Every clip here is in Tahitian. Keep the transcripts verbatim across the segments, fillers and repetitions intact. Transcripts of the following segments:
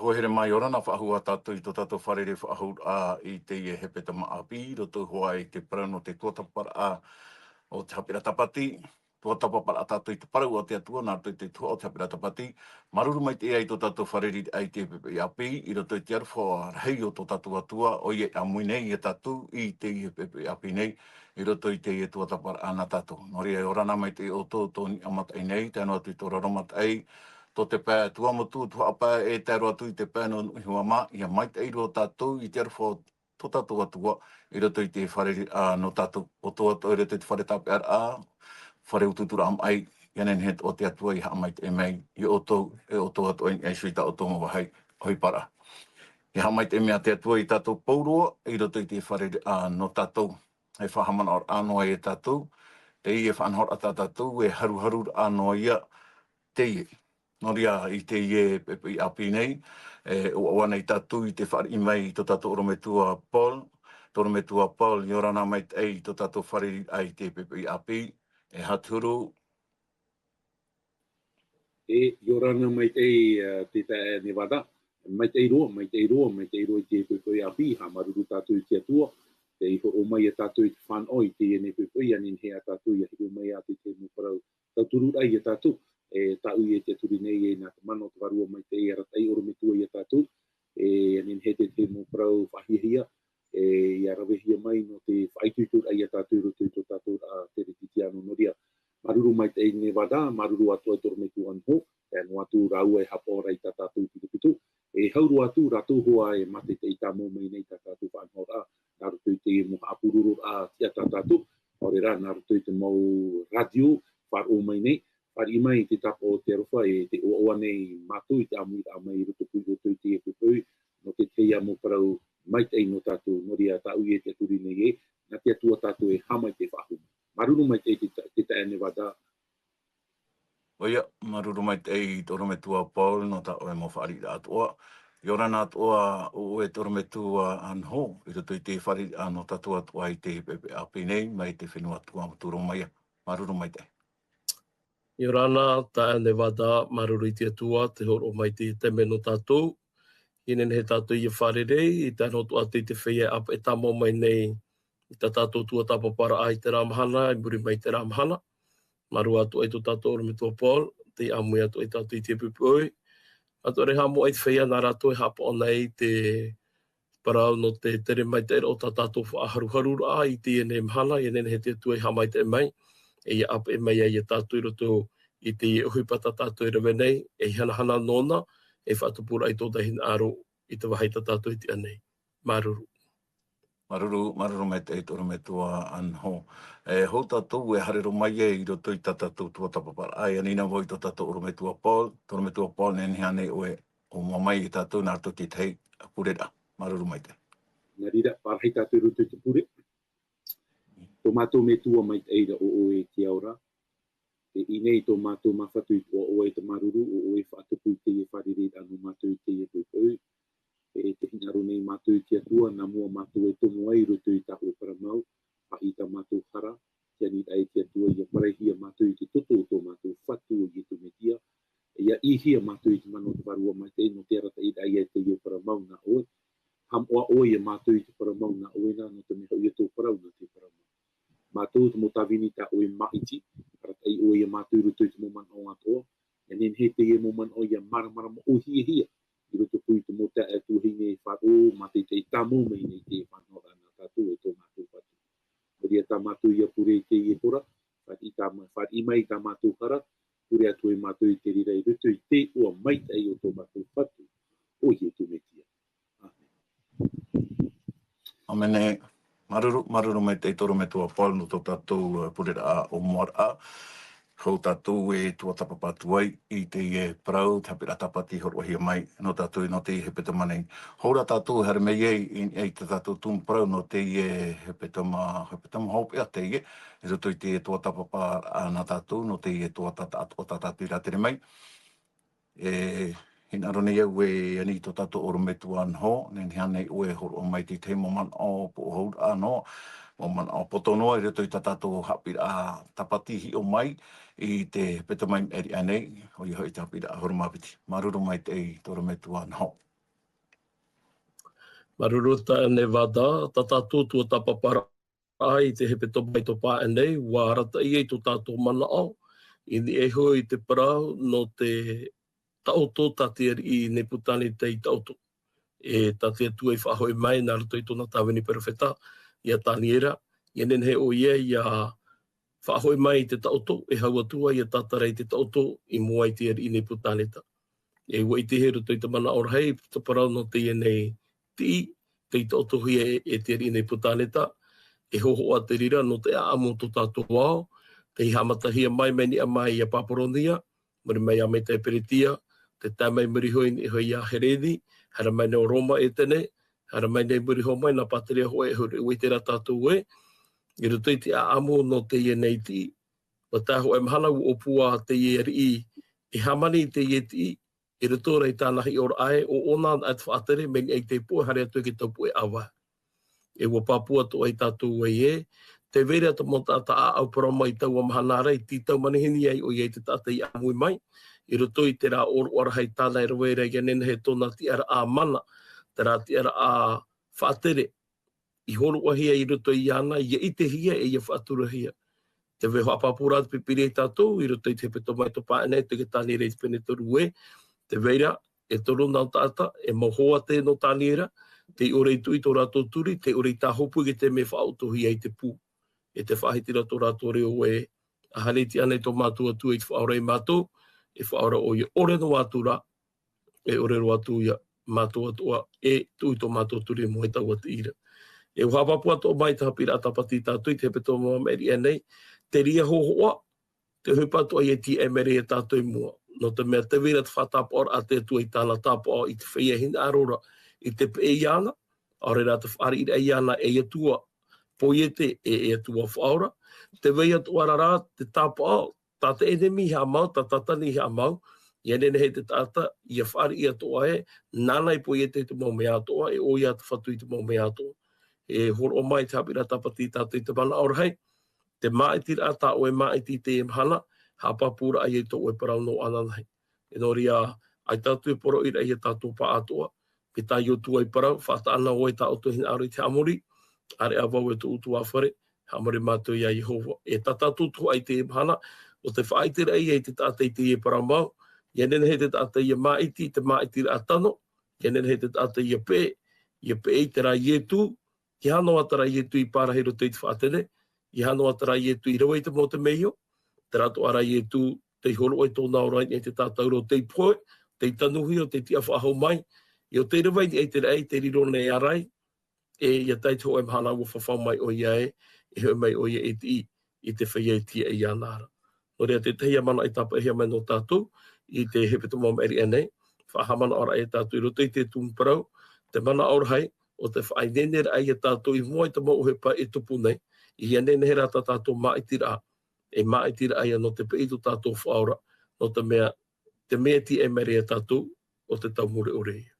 Hoa here mai, ʻia ora na faʻahou tātou i tō tātou fārerei faʻahou, ā, i teie hepetoma ʻāpī, i roto hoʻi i te parau nō te tuatāpaparaʻa o te haʻapiʻiraʻa tāpati, tuatāpaparaʻa tātou i te parau a te Atua, nā roto i te tuhaʻa o te haʻapiʻiraʻa tāpati. Māuruuru maitaʻi i tō tātou fārereiraʻa i te poʻipoʻi ʻāpī, i roto i te aroha rahi o tō tātou Atua, ʻoia e ʻāmui nei ia tātou i teie poʻipoʻi ʻāpī nei, i roto i teie tuatāpaparaʻa nā tātou. Nō reira, ʻia ora na maitaʻi ʻoutou, tō niʻa mataʻi nei, tae noa atu i tō raro mataʻi, tō te pae Tuamotu, tuhaʻa pae e tae roa atu i te pae nō Nuʻuhiva mā, ʻia maitaʻi roa tātou i te aroha o tō tātou Atua, i roto i te fārerei, ā, nō tātou, ʻoutou atoʻa i roto i te fare tāpeʻaraʻa, fare utuuturaʻa maʻi, ʻia nehenehe atoʻa te Atua ʻia haʻamaitaʻi mai ia ʻoutou, e ʻoutou atoʻa i niʻa iho i tā ʻoutou mau vāhi ʻohiparaʻa. ʻIa haʻamaitaʻi mai te Atua ia tātou pauroa, i roto i te fārerei, ā, nō tātou. E faʻahaʻamanaʻoraʻa noa ia tātou, teie faʻanahoraʻa tā tātou, e haruharuraʻa noa ia teie. Nō reira, i teie poʻipoʻi ʻāpī nei, e ʻoaʻoa nei tātou i te fāriʻi mai i tō tātou ʻorometua Paul, tō ʻorometua Paul, ʻia ora na maitaʻi i tō tātou fārereiraʻa i te poʻipoʻi ʻāpī, e aha te huru? E, ʻia ora na maitaʻi, ā, te taeaʻe Nevada, maitaʻi roa, maitaʻi roa, maitaʻi roa i te poʻipoʻi ʻāpī, haʻamāuruuru tātou i te Atua, tei hōroʻa mai ia tātou i te fānaʻo i teie nei poʻipoʻi, ʻia nehenehe ā tātou ʻia hiʻo mai ā te tahi mau parau tautururaʻa ia tātou, e tāʻu ia e tiʻaturi nei e nā te mana o te Vārua Maitaʻi, arataʻi ʻorometua ia tātou, e ʻia nehenehe te tahi mau parau faʻahiahia, e ʻia ravehia mai nō te faʻaitoitoraʻa ia tātou i roto i tō tātou ra teretitiano. Nō reira, māuruuru maitaʻi Nevada, māuruuru atoʻa i tō ʻorometua Anho, tae noa atu rāua e haʻapaʻo ra i tā tātou pitopito, e hau roa atu rātou hoʻi e mātaʻitaʻi tāmau mai nei tā tātou faʻanahoraʻa, nā roto i te mau haʻapūrororaʻa tiʻa tā tātou, ʻaore rā, nā roto i te mau rātio faʻaroʻo mai nei, fāriʻi mai i te tāpaʻo o te aroha, e tē ʻoaʻoa nei mātou i te ʻāmuiraʻa mai i roto pū i roto i teie poʻipoʻi, nō te tahi ā mau parau maitaʻi nō tātou, nō reira tāʻu ia e tiʻaturi nei ē, nā te Atua tātou e haʻamaitaʻi faʻahou mai. Māuruuru maitaʻi te ta-, te taeaʻe Nevada. ʻOia, māuruuru maitaʻi tō ʻorometua Paul nō tā ʻoe mau fāriʻiraʻa atoʻa. ʻIa ora na atoʻa ʻoe tō ʻorometua Anho, i roto i te fāriʻiraʻa nō tātou atoʻa i te poʻipoʻi ʻāpī nei, mai te fenua Tuamotu roa mai ā. Māuruuru maitaʻi. ʻIa ora na, taeaʻe Nevada, māuruuru i te Atua, tē hōroʻa mai i te taime nō tātou. ʻIa nehenehe tātou ʻia fārerei, i tae noa atu i te feiā e ʻāpeʻe tāmau mai nei, i tā tātou tuatāpaparaʻa i terā mahana, i muri mai i terā mahana. Māuruuru atoʻa i tō tātou ʻorometua Paul, tei ʻāmui atoʻa ia tātou i te poʻipoʻi. Atoʻa ra e haʻamoʻe i te feiā nā rātou e haʻapaʻo nei i te parau nō te tere maitaʻi ra o tā tātou faʻaharuharuraʻa i teie nei mahana, ʻia nehenehe te Atua e haʻamaitaʻi mai, e ʻia ʻāpeʻe mai ai ia tātou i roto i teie ʻohipa tā tātou e rave nei, e hanahana nōna, e faʻatupuraʻa i tō tātou hinaʻaro i te vāhi tā tātou e tiʻa nei. Māuruuru. Māuruuru, māuruuru maitaʻi tō ʻorometua Anho. E, hou tātou e haere roa mai ē i roto i tā tātou tuatāpaparaʻa, ʻia ani na vau i tō tātou ʻorometua Paul, tō ʻorometua Paul, nehenehe ānei ʻoe ʻo mua mai ia tātou nā roto i te tahi pureraʻa. Māuruuru maitaʻi. Nā reira, parahi tātou i roto i te pure. Tō mātou Metua maitaʻi ra ʻo ʻoe i te ao ra. Teie nei tō mātou māfatu i te ʻoaʻoa e te māuruuru, ʻo ʻoe e faʻatupu i teie fārereiraʻa nō mātou i teie poʻipoʻi. E tē hinaʻaro nei mātou i te Atua, nā mua mātou e tomo ai i roto i tāʻu parau mau, faʻaʻī tā mātou hara, te aniraʻa e te Atua, ʻia parahi ia mātou i te toto o tō mātou Fatu ʻo Iesu Mesia, ʻia ʻīhia mātou i te mana o te Vārua Maitaʻi, nō te arataʻiraʻa ia i teie parau mau nā ʻoe. Haʻamoʻa ʻoe ia mātou i te parau mau nā ʻoe na, nō te mea hoʻi ia tō parau nā te parau mau. Mātou te mau tāvini tā ʻoe maʻiti, arataʻi ʻoe ia mātou i roto i te mau manaʻo atoʻa, ʻia nehenehe teie mau manaʻo ʻia māramarama ʻōhiahia, i roto pū i te mau taeaʻe tuahine e faʻaroʻo, mātaʻitaʻi tāmau mai nei i te faʻanahoraʻa nā tātou e tō mātou Fatu. Nō reira tā mātou ia pure i teie hora, fāriʻi tā mā-, fāriʻi mai tā mātou hara, pure atu e mātou i te reira i roto i te iʻoa maitaʻi o tō mātou Fatu, ʻo Iesu Mesia. ʻĀmene. ʻĀmene. Māuruuru, māuruuru maitaʻi tō ʻorometua Paul nō tō tātou, e, pureraʻa ʻōmuaraʻa. Hou tātou e tuatāpapa atu ai i teie parau, te haʻapiʻiraʻa tāpati hōroʻahia mai nō tātou nō teie hepetoma nei. Hou rā tātou e haere mai ai i, i tā tātou tumu parau nō teie hepetoma, hepetoma hopeʻa teie, i roto i te tuatāpapa nā tātou nō teie tuatāpapa o tā tātou i rātere mai. E hinaʻaro nei au e ani i tō tātou ʻorometua Anho, nehenehe ānei ʻoe e hōroʻa mai i te tahi mau manaʻo pūʻohuraʻa noa, mau manaʻo poto noa i roto i tā tātou haʻapiʻiraʻa tāpati hiʻo mai i te hepetoma i maʻiri aʻe nei, ʻoia hoʻi te haʻapiʻiraʻa huru mā piti. Māuruuru maitaʻi tō ʻorometua Anho. Māuruuru taeaʻe Nevada, tā tātou tuatāpaparaʻa i te hepetoma i tō Pāʻenei, ʻua arataʻi ai tō tātou manaʻo, i niʻa iho i te parau nō te taʻoto tā te ariʻi Nepukaneta i taʻoto. E tā te Atua i faʻahoʻi mai nā roto i tōna tāvini perofeta, iā Taniera, ʻia nehenehe ʻoia ʻia faʻahoʻi mai i te taʻoto, e hau atu ā ʻia tātara i te taʻoto i mua i te ariʻi Nepukaneta. E ʻua ʻite i roto i te manaʻo rahi, te parau nō teie nei tiʻi, tei taʻotohia e, e te ariʻi Nepukaneta, e hōhoʻa te reira nō te ʻaʻamu o tō tātou ao, tei haʻamatahia mai, mai niʻa mai iā Papuronia, muri mai iā Metia Peretia, tē tae mai muri iho i niʻa iho iā Hereni, haere mai nei ʻo Roma, Atene, haere mai nei muri iho mai nā Pateria hōʻē, e hōʻē, ʻua ʻite rā tātou ē, i roto i te ʻaʻamu nō teie nei tiʻi, ʻua tae hōʻē mahana ʻua ʻōpua teie ariʻi, e hāmani i teie tiʻi, i roto rā i tāna hiʻoraʻa ē, ʻo ʻōna anaʻe te faʻatere, mai niʻa i te poʻe haere atu i te taupoʻe ʻāvae. E ʻua pāpū atoʻa ia tātou ē, tē vai ra te mau taʻata ʻāʻau parau mai i taua mahana ra, i tītau manihini ai ʻoia i te taʻata i ʻāmui mai, i roto i terā ʻōroʻa rahi tāna e rave ra, ʻia nehenehe tōna tiʻaraʻa mana, terā tiʻaraʻa faʻatere, i hōroʻahia i roto iāna, ʻia ʻitehia e ʻia faʻaturahia. Tē vai ra ʻua pāpū ra te Pīpīria ia tātou, i roto i te hepetoma i tō Pāʻenei, i te tohi Taniera i te pene toru ē, tē vai ra, e toru nā taʻata, e mau hoa tē nō Taniera, tei ʻore i tuʻu i tō rātou turi, tei ʻore i tāhopu i te mea faʻaʻotohia i te pū. E tē faʻahiti ra tō rātou reo ē, ʻaita e tiʻa nei tō mātou Atua i te faʻaora ia mātou, e faʻaora ʻoia, ʻore noa atu ra, e ʻore roa atu ia mātou atoʻa, e tuʻu i tō mātou turi i mua i taua tiʻi ra. E ʻua haʻapāpū atoʻa mai te haʻapiʻiraʻa tāpati ia tātou i te hepetoma maʻiri aʻe nei, terā hōhoʻa, te ʻohipa atoʻa ïa e tīaʻi mai ra ia tātou i mua. Nō te mea tē vai ra te faʻatāpaʻoraʻa a te Atua i tāna tāpaʻo i te feiā hinaʻaro ra, i te peʻe iāna, ʻaore rā te fāriʻiraʻa iāna ei Atua poiete e, ei Atua faʻaora. Tē vai atoʻa ra rā te tāpaʻo, tā te ʻenemi i haʻamau, tā Tātana i haʻamau, ʻia nehenehe te taʻata ʻia fāriʻi atoʻa ē, nāna i poiete i te mau mea atoʻa, e ʻoia te Fatu i te mau mea atoʻa. E hōroʻa mai te haʻapiʻiraʻa tāpati ia tātou i te manaʻo rahi, te māʻitiraʻa tā ʻoe e māʻiti i teie mahana, haʻapāpūraʻa ïa i tō ʻoe parau nō ananahi. E nō reira, ʻaita atu e poroʻi ra ia tātou pāʻatoʻa, mai tā Iosua i parau, faʻataʻa na vau i tā ʻoutou hinaʻaro i te haʻamori, ʻāreʻa vau e tō ʻoutou ʻāfare, haʻamori mātou iā Iehova. E tā tātou atoʻa i teie mahana, ʻo tē faʻaʻiteraʻa ïa i te taʻata i teie parau mau, ʻia nehenehe te taʻata ʻia māʻiti i te māʻitiraʻa tano, ʻia nehenehe te taʻata ʻia peʻe, ʻia peʻe i terā Ietu, ʻeiaha noa terā Ietu i pārahi i roto i te faʻatere, ʻeiaha noa terā Ietu i rave i te mau temeio, terā atoʻa rā Ietu tei hōroʻa i tōna ora i niʻa i te tātauro, tei pohe, tei tanūhia, tei tiʻa faʻahou mai, ʻia ʻore i rave i niʻa i te raʻi, tei riro nei ā rā, e ʻia tae i te hōʻē mahana ʻua fafau mai ʻoia ē, e hoʻi mai ʻoia ei tiʻi i te feiā e tīaʻi iāna ra. Nō reira, te tahi ā manaʻo i tāpaʻohia mai nō tātou i te hepetoma maʻiri aʻe nei, faʻahaʻamanaʻoraʻa ia tātou i roto i te tumu parau, te manaʻo rahi, ʻo te faʻaineineraʻa ia tātou i mua i te mau ʻohipa e tupu nei, ʻia nehenehe rā tā tātou māʻitiraʻa, e māʻitiraʻa ïa nō te peʻe i tō tātou Faʻaora, nō te mea, te mea e tīaʻi mai ra ia tātou, ʻo te tau mure ʻore ïa.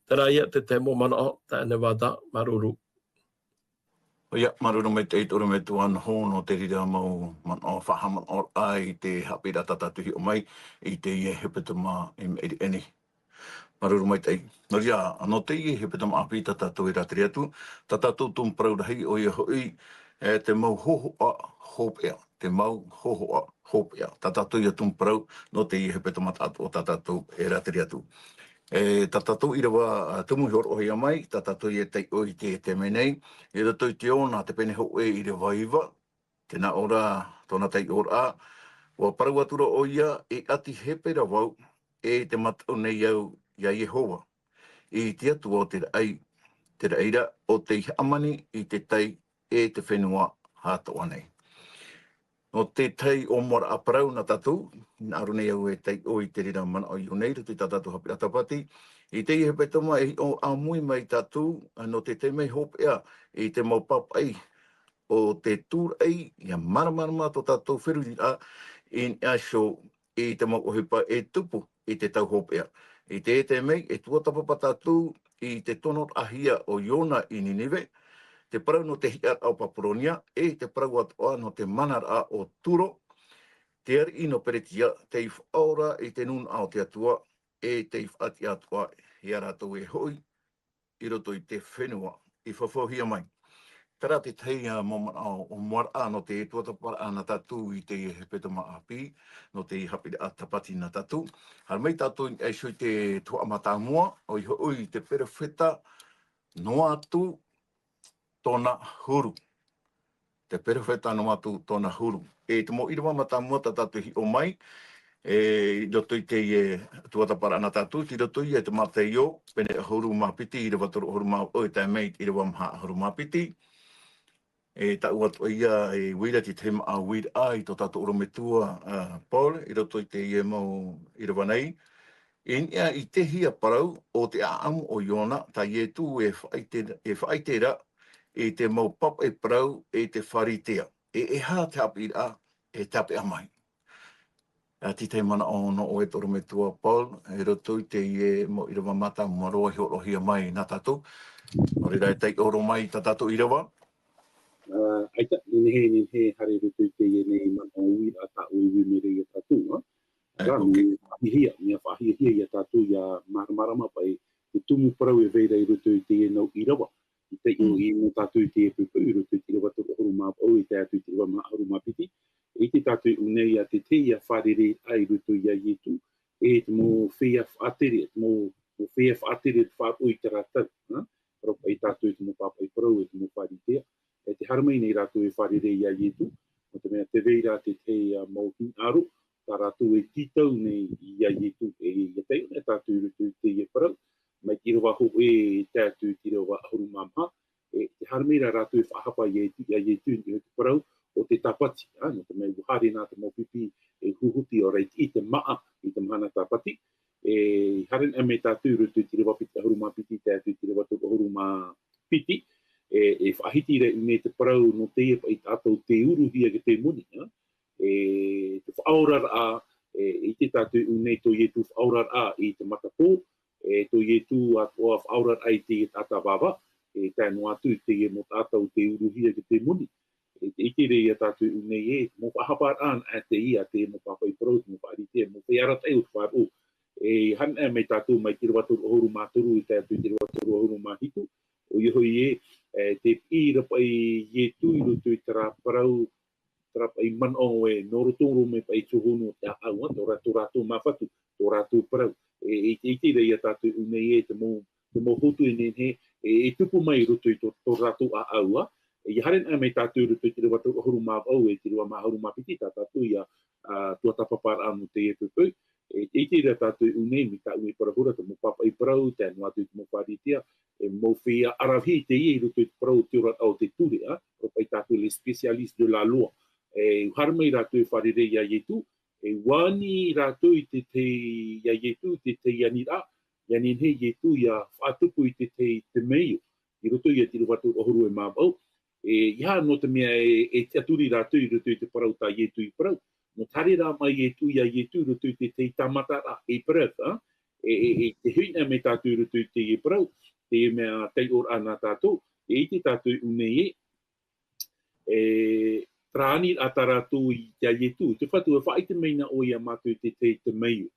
Terā ïa te tahi mau manaʻo, taeaʻe Nevada, māuruuru. ʻOia, māuruuru maitaʻi te ʻorometua Noho nō te reira mau manaʻo faʻahaʻamanaʻoraʻa i te haʻapiʻiraʻa tā tātou i hiʻo mai i teie hepetoma i maʻiri aʻe nei. Māuruuru maitaʻi. Nō reira, nō teie hepetoma ʻāpī tā tātou e rātere atu, tā tātou tumu parau rahi ʻoia hoʻi, e, te mau hōhoʻa hopeʻa, te mau hōhoʻa hopeʻa. Tā tātou ïa tumu parau nō teie hepetoma taʻatoʻa tā tātou e rātere atu. E, tā tātou ʻīrava, a, tumu i hōroʻahia mai, tā tātou ïa e taiʻo i te, te mea nei, i roto i te Iona, te pene hōʻē ʻīrava iva, tē nā ʻō ra tōna taiʻoraʻa, ʻua parau atu ra ʻoia, e ʻati hepera vau, e tē mataʻu nei au iā Iehova, i te Atua o te raʻi, te raʻi ra ʻo tei hāmani i te tai e te fenua atoʻa nei. Nō te tahi ʻōmuaraʻa parau nā tātou, hinaʻaro nei au e taiʻo i te reira manaʻo i ʻō nei, roto i tā tātou haʻapiʻiraʻa tāpati, i teie hepetoma e hiʻo ʻāmui mai tātou, nō te taime hopeʻa i te mau pāpaʻi o te tūraʻi, ʻia māramarama tō tātou feruriraʻa i niʻa iho i te mau ʻohipa e tupu i te tau hopeʻa. I te, te mea, e tuatāpapa tātou i te tonoraʻahia o Iona i Ninive, te parau nō te hiʻaraʻa o Papuronia, e te parau atoʻa nō te manaraʻa o Turo, te ariʻi nō Peretia, tei faʻaora i te nūnaʻa o te Atua, e tei faʻatiʻa atoʻa iā rātou e hoʻi, i roto i te fenua i fafauhia mai. Terā te tahi, ā, mau manaʻo ʻōmuaraʻa nō te tuatāpaparaʻa nā tātou i teie hepetoma ʻāpī, nō te haʻapiʻiraʻa tāpati nā tātou. Haere mai tātou i niʻa iho i te tuhaʻa mātāmua, ʻoia hoʻi te perofeta Noatu Tonahuru. Te perofeta Noatu Tonahuru. E te mau ʻīrava mātāmua tā tātou e hiʻo mai, e, i roto i teie tuatāpaparaʻa nā tātou, tei roto ia i te Mataio, pene ʻahuru mā piti, ʻīrava toru ʻahuru mā vaʻu, e tae mai i te ʻīrava maha ʻahuru mā piti. E taʻu atu ia, e, ʻoia te tahi māʻa uiraʻa i tō tātou ʻorometua, ā, Paul, i roto i teie mau ʻīrava nei. I niʻa i te hia parau o te ʻāʻamu o Iona, tā Ietu e faʻaʻite, e faʻaʻite ra i te mau pāpaʻi parau e te Pharisea. E, e aha te haʻapiʻiraʻa e tāpeʻa mai? Ā, te tahi manaʻo nō ʻoe te ʻorometua Paul, i roto i teie mau ʻīrava mātāmua roa i hōroʻahia mai nā tātou. Nō reira e taiʻo roa mai tā tātou ʻīrava. Ā, ʻaita, nehenehe, nehenehe, haere i roto i teie nei manaʻo uiraʻa tā ʻoe e ui mai ra ia tātou, ā. Ā, Rā, ok. Mea faʻahiahia, mea faʻahiahia ia tātou ʻia māramarama paʻi te tumu parau e vai ra i roto i teie nau ʻīrava. I taiʻo, mm, i nō tātou i teie poʻipoʻi, i roto i te ʻīrava toru ʻahuru mā vaʻu, e tae atu i te ʻīrava maha ʻahuru mā piti. E ʻite tātou i ʻō nei ā te tahi ā fārereiraʻa i roto ia Ietu, e te mau feiā faʻatere, te mau, mau feiā faʻatere e faʻaroʻo i terā tau, ā? Parau paʻi tātou i te mau pāpaʻi parau, e te mau Pharisea. E tē haere mai nei rātou e fārerei ia Ietu, nō te mea tē vai ra te tahi ā mau hinaʻaro, tā rātou e tītau nei ia Ietu, e, ʻia taiʻo nei tātou i roto i teie parau, mai te ʻīrava hōʻē e tae atu i te ʻīrava ʻahuru mā maha, e, tē haere mai ra rātou e faʻahapa ia Ietu, ia Ietu i te parau o te tāpati, ā, nō te mea ʻua haere nā te mau pipi e huhuti, ʻaore ra i te māʻa i te mahana tāpati, e, haere anaʻe mai tātou i roto i te ʻīrava piti ʻahuru mā piti, tae atu i te ʻīrava toru ʻahuru mā piti, e, e faʻahiti ra i ʻō nei te parau nō teie paʻi taʻata tei uruhia i te moni, ā? E, te faʻaoraraʻa, e, ʻite tātou i ʻō nei tō Ietu faʻaoraraʻa i te matapō, e, tō Ietu atoʻa faʻaoraraʻa i te taʻata vāvā, e, tae noa atu i teie mau taʻata tei uruhia i te moni. E, e ʻite ra ia tātou i ʻō nei ē, mau faʻahaparaʻa anaʻe teie a te mau pāpaʻi parau, te mau Pharisea, mau feiā arataʻi o te faʻaroʻo. E, haere anaʻe mai tātou mai te ʻīrava toru ʻahuru mā toru, e tae atu i te ʻīrava toru ʻahuru mā hitu, ʻoia hoʻi ē, e, tē piʻi ra paʻi Ietu i roto i terā parau, terā paʻi manaʻo ē, nō roto roa mai paʻi i te hōhonu o te ʻāʻau, ā, tō rā-, tō rātou māfatu, tō rātou parau. E, e, e ʻite ra ia tātou i ʻō nei ē, te mau, te mau hotu e nehenehe, e, e tupu mai i roto i tō, tō rātou ʻāʻau, ā. E, ʻia haere anaʻe mai tātou i roto i te ʻīrava toru ʻahuru mā vaʻu, e te ʻīrava maha ʻahuru mā piti, tā tātou ia, ā, tuatāpaparaʻa nō teie poʻipoʻi. E, e ʻite ra tātou i ʻō nei, mai tāʻu e parau ra, te mau pāpaʻi parau, tae noa atu i te mau Pharisea, e mau feiā aravihi teie i roto i te parau o te oraraʻa o te ture, ā, parau paʻi tātou les spécialistes de la loi. E, haere mai rātou e fārerei ia Ietu, e, ʻua ani rātou i te tahi, ia Ietu i te tahi aniraʻa, ʻia nehenehe Ietu ʻia faʻatupu i te tahi temeio, i roto ia te ʻīrava toru ʻahuru e mā vaʻu. E, ʻeiaha nō te mea e, e tiʻaturi rātou i roto i te parau tā Ietu i parau. Nō te haere ra mai Ietu, ia Ietu i roto i te tahi tāmataraʻa, épreuve, ā? E, e, e tē hoʻi anaʻe mai tātou i roto i teie parau, teie mea taiʻoraʻa nā tātou, e ʻite tātou i ʻō nei ē, e, terā aniraʻa tā rātou i, ia Ietu, te Fatu, e faʻaʻite mai na ʻoe ia mātou i te tahi temeio.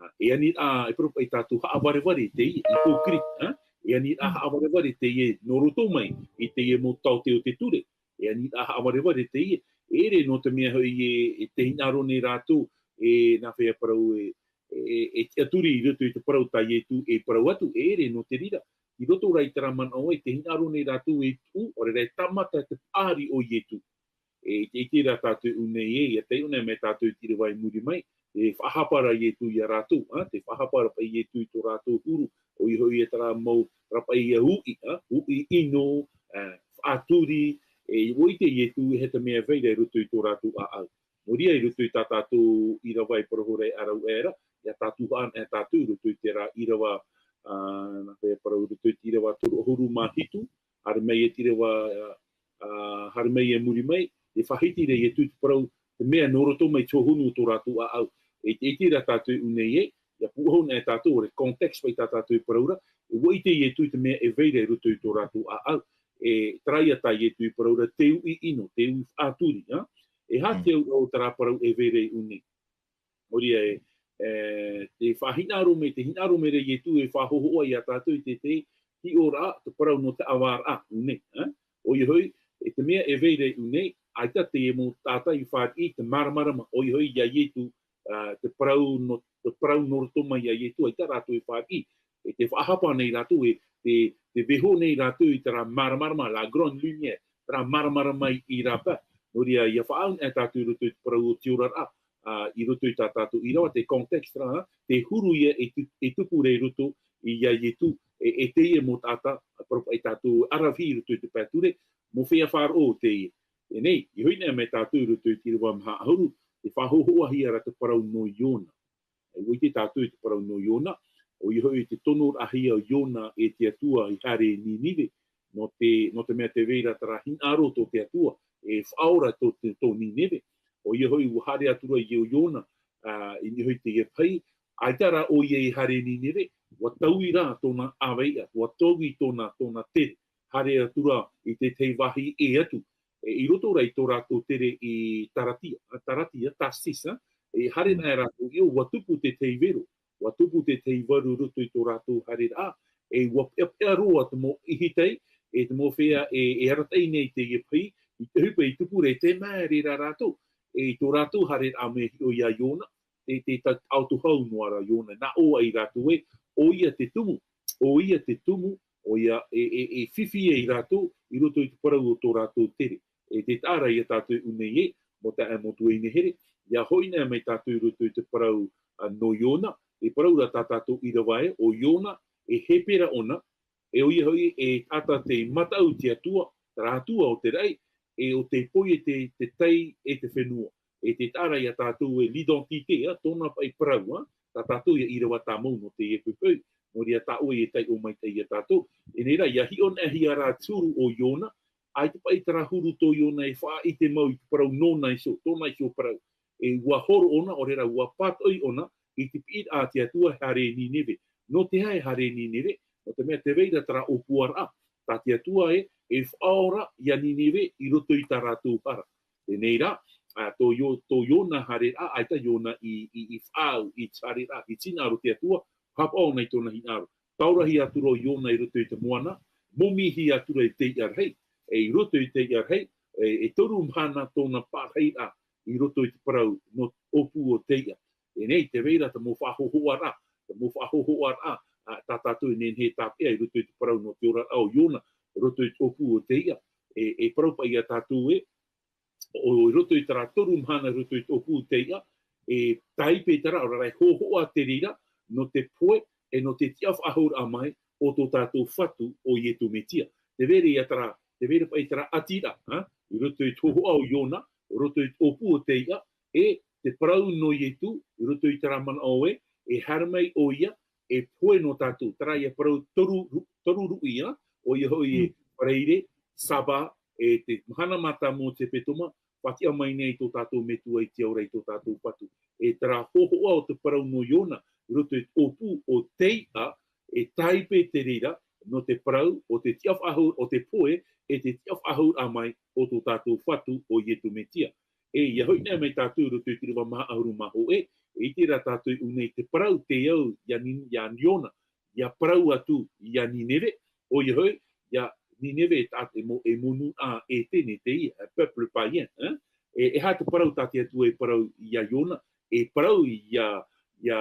Ā, e aniraʻa, e parau paʻi tātou haʻavarevare teie, hypocrite, ā? E aniraʻa haʻavarevare teie, nō roto mai i teie mau taote o te ture. E aniraʻa haʻavarevare teie, e ʻere nō te mea hoʻi e, e tē hinaʻaro nei rātou, e nā fea parau e, e, e tiʻaturi i roto i te parau tā Ietu e parau atu, e ʻere nō te reira. I roto rā i terā manaʻo ē, tē hinaʻaro nei rātou e tuʻu, ʻaore rā e tāmata te paʻari o Ietu. E, i te, i te reira tātou i ʻō nei ē, ʻia taiʻo anaʻe mai tātou i te ʻīrava i muri mai, e faʻahapa ra Ietu ia rātou, ā, tē faʻahapa ra paʻi Ietu i tō rātou huru, ʻoia hoʻi ia terā mau, terā paʻi ia uʻi, ā, uʻi ʻino, ā, faʻaturi, e, ʻua ʻite Ietu e aha te mea e vai ra i roto i tō rātou ʻāʻau. Nō reira i roto i tā tātou ʻīrava e parau ra e ʻāraʻu aʻera, ʻia tātuhaʻa anaʻe tātou i roto i terā ʻīrava, ā, nā fea parau i roto i te ʻīrava toru ʻahuru mā hitu, haere mai e te ʻīrava, ā, ā, haere mai e muri mai, e faʻahiti ra Ietu i te parau, te mea nō roto mai te hōhonu o tō rātou ʻāʻau. E te, e te reira tātou i ʻō nei ē, ʻia pūʻohu anaʻe tātou, ʻaore contexte paʻi tā tātou e parau ra, e ʻua ʻite Ietu i te mea e vai ra i roto i tō rātou ʻāʻau. E terā ia tā Ietu i parau ra, te uʻi ʻino, te uʻi faʻaturi, ā? E aha te, mm, auraʻa o terā parau e vai ra i ʻō nei? Nō reira e, e, tē faʻahinaʻaro mai, tē hinaʻaro mai ra Ietu e faʻahōhoʻa ia tātou i te, te, hiʻoraʻa, te parau nō te ʻavaraʻa, ʻu nei, ā? ʻOia hoʻi, e te mea e vai ra i ʻu nei, ʻaita teie mau taʻata i fāriʻi i te māramarama, ʻoia hoʻi iā Ietu, ā, te parau nō, te parau nō roto mai iā Ietu, ʻaita rātou i fāriʻi, e tē faʻahapa nei rātou, e tē, tē vaiiho nei rātou i terā māramarama, la grande lumière, terā māramarama i, i rāpae. Nō reira, ʻia faʻaau nei tātou i roto i te parau o te oraraʻa, ā, i roto i tā tātou ʻīrava, te contexte ra, tē huru ïa e tu-, e tupu ra i roto iā Ietu, e, e teie mau taʻata, parau paʻi tātou e ʻaravihi i roto i te pae ture, mau feiā faʻaroʻo teie. E nei, i hoʻi nei mai tātou i roto i te ʻīrava maha ʻahuru, tē faʻahōhoʻahia ra te parau nō Iona. E ʻua ʻite tātou i te parau nō Iona, ʻoia hoʻi te tonoraʻahia o Iona e te Atua i haere i Ninive, nō te, nō te mea tē vai ra terā hinaʻaro tō te Atua, e faʻaora tō te, tō Ninive. ʻOia hoʻi ʻua haere atu ra ʻo Iona, ā, i niʻa hoʻi i teie pahi, ʻaita rā ʻoia i haere i Ninive, ʻua taui rā tōna ʻāvaʻe, ʻua taui tōna, tōna tere, haere atu ra i te tahi vāhi ʻē atu. E, i roto rā i tō rātou tere i Taratia, ā, Taratia, Tarsis, ā, e haere nei rātou i ʻō, ʻua tupu te tahi vero, ʻua tupu te tahi varu i roto i tō rātou haereraʻa, e ʻua peʻapeʻa roa te mau ʻihitai, e te mau feiā e, e arataʻi nei i teie pahi, i te ʻohipa i tupu ra, e tē maere ra rātou, e i tō rātou haereraʻa mea hiʻo iā Iona, e te ta-, taʻoto hau noa ra Iona, nā ʻō ai rātou ē, ʻoia te tumu, ʻoia te tumu, ʻoia e, e, e fifi ai rātou i roto i te parau o tō rātou tere. E tē taʻa ra ia tātou i ʻu nei ē, mau taeaʻe, mau tuahine here, ʻia hoʻi nei mai tātou i roto i te parau, ā, nō Iona, e parau ra tā tātou ʻīrava ē, ʻo Iona, e Hepera ʻōna, e ʻoia hoʻi, e taʻata tei mataʻu i te Atua, terā Atua o te raʻi, e ʻo tei pohe te, te tai e te fenua. E tē taʻa ra ia tātou ē l'identité, ā, tōna paʻi parau, ā, tā tātou ia ʻīrava tāmau nō teie poʻipoʻi, nō reira tā ʻoe e taiʻo maitaʻi ia tātou. E nei rā, ʻia hiʻo nei hia rā te huru o Iona, ʻaita paʻi terā huru tō Iona e faʻaʻite mau i te parau nōna iho, tōna iho parau. E ʻua horo ʻōna, ʻaore rā ʻua pātoʻi ʻōna i te piʻiraʻa a te Atua e haere i Ninive. Nō te aha e haere i Ninive? Nō te mea tē vai ra terā ʻōpuaraʻa, tā te Atua ē, e faʻaora iā Ninive i roto i tā rātou hara. E nei rā, ā, tō Io-, tō Iona haereraʻa, ʻaita Iona i, i, i faʻaau i te haereraʻa, i te hinaʻaro o te Atua, haʻapaʻo ʻōna i tōna hinaʻaro. Taurahi atu ra ʻo Iona i roto i te moana, momihia atu ra i te iʻa rahi. E i roto i te iʻa rahi, e, e toru mahana tōna pārahiraʻa i roto i te parau nō te ʻōpū o te iʻa. E nei, tē vai ra te mau faʻahōhoʻaraʻa, te mau faʻahōhoʻaraʻa, ā, tā tātou e nehenehe e tāpeʻa i roto i te parau nō te oraraʻa o Iona, i roto i te ʻōpū o te iʻa. E, e parau paʻi ia tātou ē, ʻo, i roto i terā toru mahana i roto i te ʻōpū o te iʻa, e tāipe terā, ʻaore rā e hōhoʻa te reira, nō te pohe, e nō te tiʻafaʻahouraʻa mai o tō tātou Fatu ʻo Ietu Metia. Tē vai ra ia terā, tē vai ra paʻi terā ʻati ra, ā, i roto i te hōhoʻa o Iona, i roto i te ʻōpū o te iʻa, e te parau nō Ietu, i roto i terā manaʻo ē, e haere mai ʻoia, e pohe nō tātou, terā ia parau toru ru-, toru ruʻi, ā, ʻoia hoʻi e Mm. Faraire, Saba, e te mahana mātāmua o te hepetoma, faʻatiʻa mai nei tō tātou Metua i te ao ra, i tō tātou Fatu. E terā hōhoʻa o te parau nō Iona, i roto i te ʻōpū o te iʻa, e tāipe te reira, nō te parau, o te tiʻafaʻahou-, o te pohe, e te tiʻafaʻahouraʻa mai o tō tātou Fatu ʻo Ietu Metia. E, ʻia hoʻi nei mai tātou i roto i te ʻīrava maha ʻahuru mā hōʻē, e ʻite ra tātou i ʻu nei te parau, tē au iā Ni-, iā Iona, ʻia parau atu iā Nineve, ʻoia hoʻi, iā Nineve e taʻata e mo-, e monū ʻa ʻētene teie, un peuple païen, hein? E, e aha te parau tā te Atua e parau iā Iona, e parau iā, iā,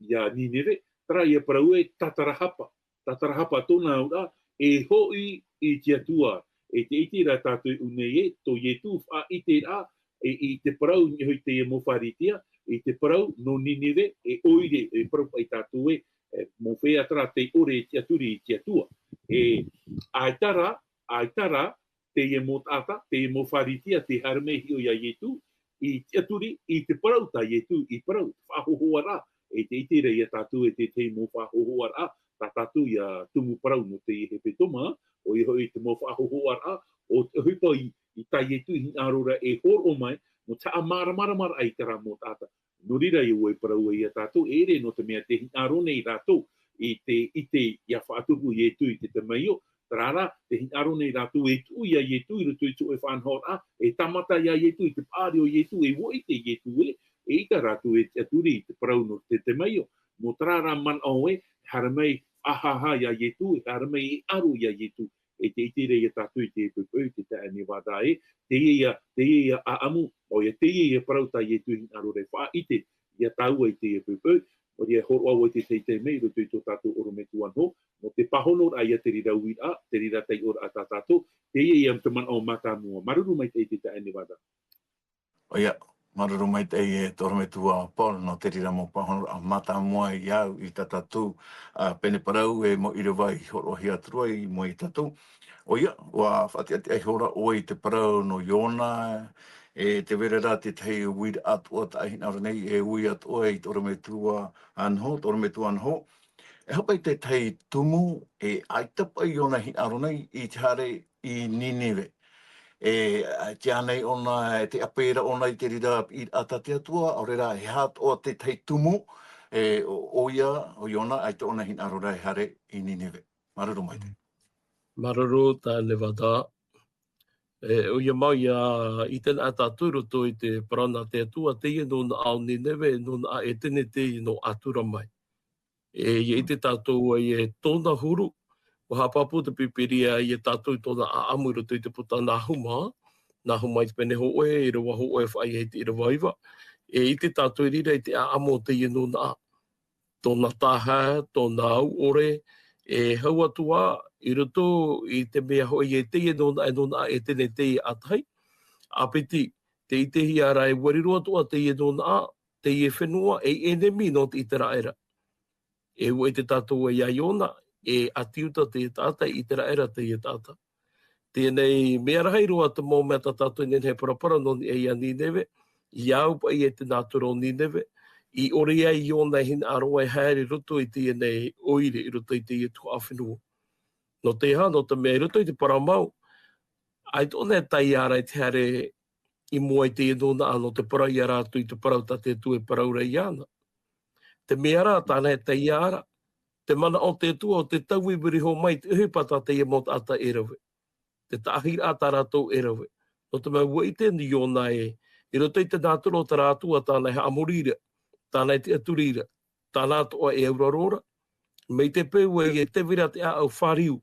iā Nineve, terā ia parau ē tātarahapa, tātarahapa tōna auraʻa, e hoʻi i te Atua, e tē ʻite ra tātou i ʻu nei ē, tō Ietu faʻaʻiteraʻa, e, i te parau i niʻa hoʻi i teie mau Pharisea, i te parau nō Nineve, e ʻoire, e parau paʻi tātou ē, e, mau feiā terā tei ʻore e tiʻaturi i te Atua. E, ʻaita rā, ʻaita rā, teie mau taʻata, teie mau Pharisea, tē haere mai e hiʻo iā Ietu, i tiʻaturi, i te parau tā Ietu i parau, faʻahōhoʻaraʻa, e tē ʻite ra ia tātou e te tahi mau faʻahōhoʻaraʻa, tā tātou ia tumu parau nō teie hepetoma, ʻoia hoʻi te mau faʻahōhoʻaraʻa, o te ʻohipa i, i tā Ietu i hinaʻaro ra e hōroʻa mai, nō te haʻamāramaramaraʻa i terā mau taʻata. Nō reira, ʻua parau ai ia tātou, e ʻere nō te mea tē hinaʻaro nei rātou i te, i te, ʻia faʻatupu Ietu i te tamaio, terā rā, tē hinaʻaro nei rātou e tuʻu iā Ietu i roto i te hōʻē faʻanahoraʻa, e tāmata iā Ietu, i te paʻari o Ietu, e ʻua ʻite Ietu ē, eʻita rātou e tiʻaturi i te parau nō te tamaio. Nō terā rā manaʻo ē, haere mai ʻahaʻaha iā Ietu, e haere mai e ʻaro iā Ietu, e te ʻite ra iā tātou i te poʻipoʻi, te taeaʻe Nevada ē, teie ia, teie ia ʻāʻamu, ʻoia, teie ia parau tā Ietu i hinaʻaro ra e faʻaʻite iā tāua i teie poʻipoʻi, ʻoia e hōroʻa vau i te teitei mai, i roto i tō tātou ʻorometua Anho, nō te pāhonoraʻa ia te reira uiraʻa, te reira taiʻoraʻa tā tātou, teie ia te manaʻo mātāmua, māuruuru maitaʻi te taeaʻe Nevada. ʻOia, māuruuru maitaʻi e te ʻorometua Paul, nō te reira mau pāhonoraʻa mātāmua iā ʻoe i tā tātou, ā, pene parau e mau ʻīrava i hōroʻahia atu ra i mua iā tātou. ʻOia, ʻua faʻatiʻatiʻa ihora ʻoe i te parau nō Iona, e tē vai ra tētahi uiraʻa atoʻa tā e hinaʻaro nei, e ui atoʻa i te ʻorometua Anho, te ʻorometua Anho. E haʻapaʻo i tētahi tumu, e ʻaita paʻi Iona e hinaʻaro nei i te haere i Ninive. E, ā, tē ʻā nei ʻōna, e tē ʻape ra ʻōna i te reira piʻiraʻa tā te Atua, ʻaore rā, e aha atoʻa tētahi tumu, e, ʻo, ʻoia, ʻo Iona, ʻaita ʻōna e hinaʻaro ra e haere i Ninive. Māuruuru maitaʻi. Māuruuru, taeaʻe Nevada. E, ʻoia mau ia, i te nā tātou i roto i te parau nā te Atua, teie nō Ninive, nō Ētene teie nō ʻĀtura mai. E, ia ʻite tātou ai e tōna huru, ʻua haʻapāpū te Pīpīria ia tātou i tōna ʻāʻamu i roto i te puta Nahuma, Nahuma i te pene hōʻē, ʻīrava hōʻē faʻaʻite i te ʻīrava iva. E ʻite tātou i reira i te ʻāʻamu o teie nūnaʻa. Tōna taha, tōna au ʻore, e hau atu ā, i roto i te mea hoʻi e teie nūnaʻa, e nūnaʻa Ētene teie ʻātahi. ʻĀpiti, tē ʻitehia ra e ʻua riro atoʻa teie nūnaʻa, teie fenua, ei ʻenemi nō te ʻĪteraʻera. E ʻua ʻite tātou ē iā Iona, e ʻĀti Iuta teie taʻata, e ʻĪteraʻera teie taʻata. Teie nei, mea rahi roa te mau mea tā tātou e nehenehe e parapara nō niʻa iā Ninive, i au paʻi e te nātura o Ninive, i ʻore ai Iona e hinaʻaro e haere i roto i teie nei ʻoire, i roto i teie tuhaʻa fenua. Nō te aha, nō te mea i roto i te parau mau, ʻaita ʻōna e taiā ra i te haere i mua i teie nūnaʻa nō te parau ia rātou i te parau tā te Atua e parau ra iāna. Te mea rā, tāna e taiā ra, te manaʻo o te Atua ʻo tē taui viriho mai i te ʻohipa tā teie mau taʻata e rave. Te taʻahiraʻa tā rātou e rave. Nō te mea ʻua ʻite Iona ē, i roto i te nātura o terā Atua tāna e haʻamori ra, tāna e tiʻaturi ra, tāna atoʻa e auraro ra, mai te peu ē e tē vai ra te ʻāʻau fāriu,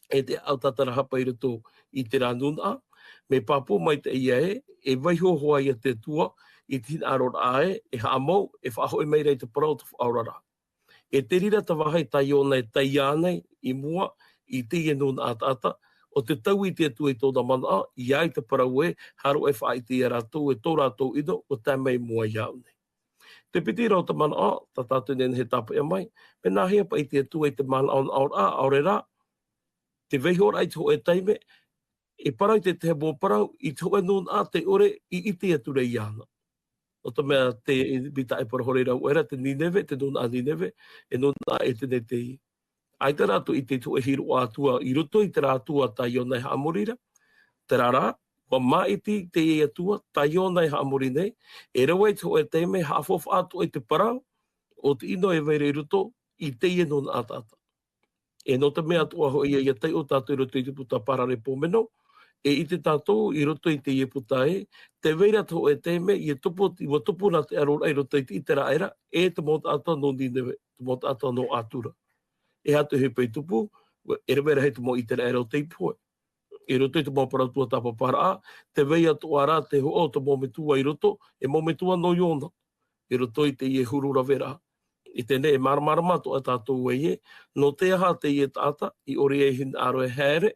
e te ʻāʻau tātarahapa i roto i terā nūnaʻa, mea pāpū maitaʻi ē, e vaiiho hoʻi ia te Atua i te hinaʻaroraʻa ē, e haʻamau, e faʻahoʻi mai ra i te parau o te faʻaoraraʻa. E te reira te vāhi tā Iona e taiā nei i mua i teie nūnaʻa taʻata, ʻo tē taui te Atua i tōna manaʻo, ʻia ʻite i te parau ē, haere e faʻaʻite iā rātou, e tō rātou ʻino, ʻua tae mai i mua iāʻu nei. Te piti ra o te manaʻo, tā tātou e nehenehe e tāpeʻa mai, mea nāhea paʻi te Atua i te manaʻonaʻoraʻa, ʻaore rā, te vaiihoraʻa i te hōʻē taime, e parau i te tahi mau parau, i te hōʻē nūnaʻa tē ʻore i ʻite atu ra iāna. Nō te mea te, i te tahi parau hoʻi ra, ʻoia ra te Ninive, te nūnaʻa Ninive, e nūnaʻa Ētene teie. ʻAita rātou i te hōʻē hiroʻa Atua, i roto i terā Atua tā Iona e haʻamori ra, terā rā, ʻua māʻiti teie Atua, tā Iona e haʻamori nei, e rave i te hōʻē taime, haʻafaufaʻa atoʻa i te parau, ʻo te ʻino e vai ra i roto, i teie nūnaʻa taʻata. E nō te mea atoʻa hoʻi ē, ʻia taiʻo tātou i roto i te puta Paraleipomeno, e ʻite tātou i roto i teie puta ē, tē vai ra te hōʻē taime, ʻia tupu, ʻua tupu nā te ʻaroraʻa i roto i te ʻĪteraʻera, e te mau taʻata nō Ninive, te mau taʻata nō ʻĀtura. E aha te ʻohipa i tupu, e rave rahi te mau ʻĪteraʻera o tei pohe. I roto i te mau parau tuatāpaparaʻa, tē vai atoʻa ra te hoʻo o te mau metua i roto, e mau metua nō Iona, i roto i teie huru raveraʻa. I teie nei e māramarama atoʻa tātou ē, nō te aha teie taʻata, i ʻore e hinaʻaro e haere,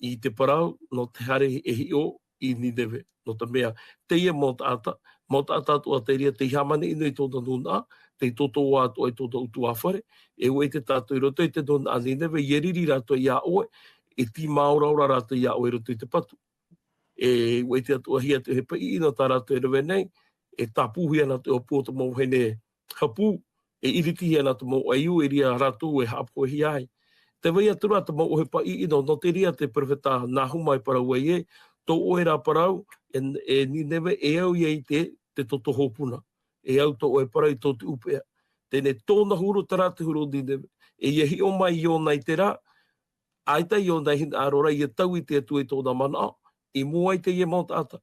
i te parau, nō te haere e hiʻo i Ninive. Nō te mea, teie mau taʻata, mau taʻata atoʻa te reira tei hāmani ʻino i tōna nūnaʻa, tei tōtōā atoʻa i tōna ʻutuāfare, e ʻua ʻite tātou i roto i te nūnaʻa Ninive, ʻia riri rātou iā ʻoe, e tīmāoraora rātou iā ʻoe i roto i te patu. E ʻua ʻite atoʻahia te ʻohipa ʻino tā rātou e rave nei, e tāpūhia nā te ʻōpū o te mau vahine hapū, e ʻiritihia nā te mau ʻaiū, e reira rātou e haʻapohehia ai. Tē vai atu ra te mau ʻohipa ʻino, nō te reira te perofeta Nahuma e parau ai ē, tō ʻoe rā parau, e, e Ninive, e au ia i te, te toto hopuna. E au tō ʻoe parau i tō te ʻupeʻa. Teie nei tōna huru, terā te huru o Ninive. E ʻia hiʻo mai Iona i terā, ʻaita Iona e hinaʻaro ra ʻia taui te Atua i tōna manaʻo, i mua i teie mau taʻata.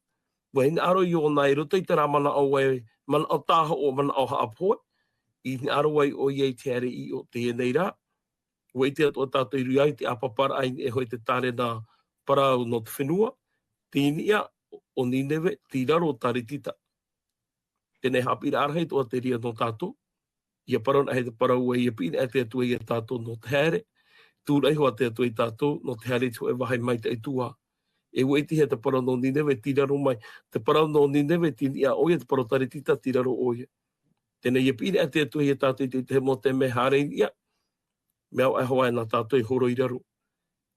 ʻUa hinaʻaro Iona i roto i terā manaʻo ē, manaʻo tāhoʻo, manaʻo haʻapohe, i hinaʻaro ai ʻoia i te haere i ʻō. Teie nei rā, ʻUa ʻite atoʻa tātou i roto i te ʻāpaparaʻa i niʻa iho i te tārena parau nō te fenua, tei niʻa ʻo Nineve, tei raro ʻo Taretita. Teie nei haʻapiʻiraʻa rahi atoʻa te reira nō tātou. ʻIa parau anaʻe te parau ē, ʻia piʻi anaʻe te Atua ia tātou nō te haere. Tūraʻi iho ā te Atua ia tātou nō te haere i te hōʻē vāhi maitaʻi tuaha. E ʻua ʻitehia te parau nō Nineve, tei raro mai. Te parau nō Nineve, tei niʻa ʻoia, te parau Taretita, tei raro ʻoia. Teie nei ʻia piʻi anaʻe te Atua ia tātou i te, te mau taime haere i niʻa. Mea ʻoaʻoa hoʻi nā tātou e horo i raro.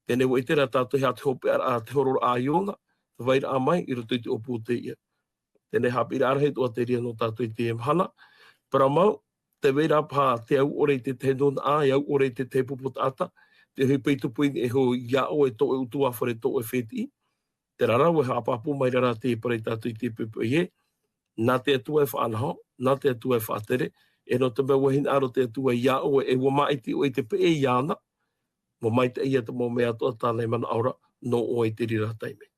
Teie nei ʻua ʻite rā tātou e aha te hopeʻaraʻa, te hororaʻa a Iona, te vairaʻa mai i roto i te ʻōpū o te iʻa. Teie nei haʻapiʻiraʻa rahi atoʻa te reira nō tātou i teie mahana. Parau mau, tē vai ra paha te au ʻore i te tahi nūnaʻa, e au ʻore i te tahi pupu taʻata, te ʻohipa i tupu i niʻa iho iā ʻoe tō ʻoe ʻutuāfare, tō ʻoe fētiʻi. Terā rā, ʻua haʻapāpū mai ra rā te parau ia tātou i teie poʻipoʻi ē, nā te Atua e faʻanaho, nā te Atua e faʻatere, e nō te mea ʻua hinaʻaro te Atua iā ʻoe, e ʻua māʻiti ʻoe i te peʻe iāna, ʻua maitaʻi ia te mau mea atoʻa tāna i manaʻo ra nō ʻoe i te reira taime.